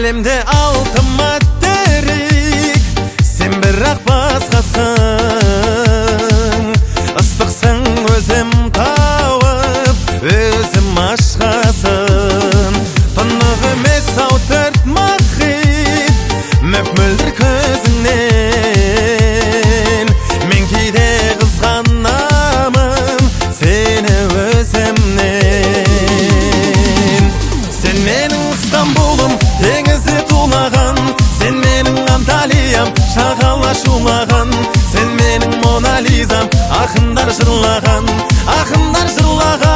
Әлемде алты материк, сен бірақ басқасың. Ыстықсың өзім тауып, өзім ашқасын. Тұнық емес ау төрт мұхит, мөп-мөлдір көзіңнен. Мен кейде қызғанамын сені өзімнен. Сен менің Стамбулым, теңізде тулаған. Сен менің Анталиям, шағала шулаған. Сен менің Мона Лизам, ақындар жырлаған, ақындар жырлаған.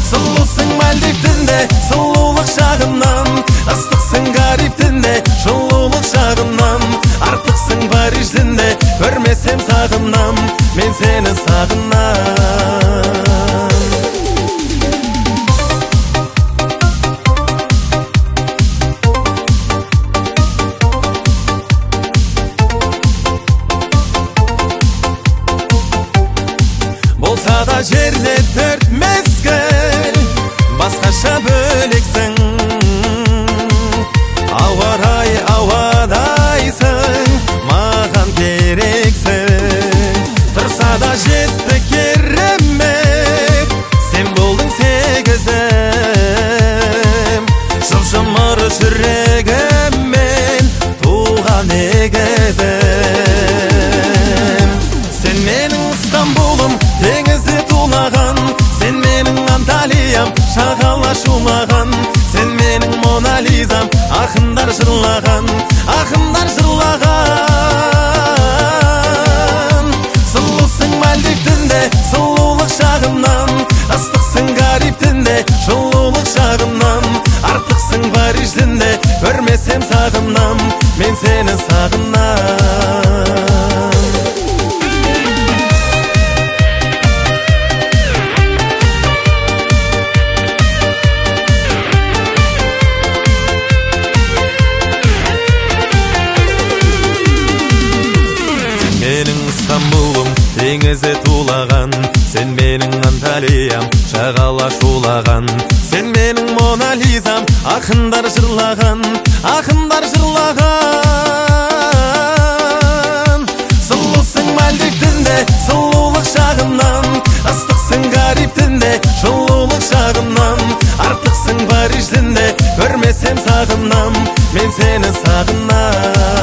Сұлусың Мальдивтінде, сұлулық жағынан. Ыстықсың Карибтінде, жылулық жағынан. Артықсың Парижден де, көрмесем сағынам, мен сені сағынам. Болса да жерде төрт мезгіл, басқаша бөлексің. Ауа райы ауадайсың, маған керексің. Тұрса да жетті керемет, сен болдың сегізім. Жұп-жұмыр жүрегіммен туған егізім. Сен менің Стамбулым, теңізде тулаған. Сен менің Анталиям, шағала шулаған. Сен менің Мона Лизам, ақындар жырлаған, ақындар жырлаған. Сұлусың Мальдивтінде, сұлулық жағынан. Ыстықсың Карибтінде, жылулық жағынан. Артықсың Парижден де, көрмесем сағынам, мен сені сағынам. Сен менің Стамбулым, теңізде тулаған. Сен менің Анталиям, шағала шулаған. Сен менің Мона Лизам, ақындар жырлаған, ақындар жырлаған. Сұлусың Мальдивтінде, сұлулық жағынан. Ыстықсың Карибтінде, жылулық жағынан. Артықсың Парижден де, көрмесем сағынам, мен сені сағынам.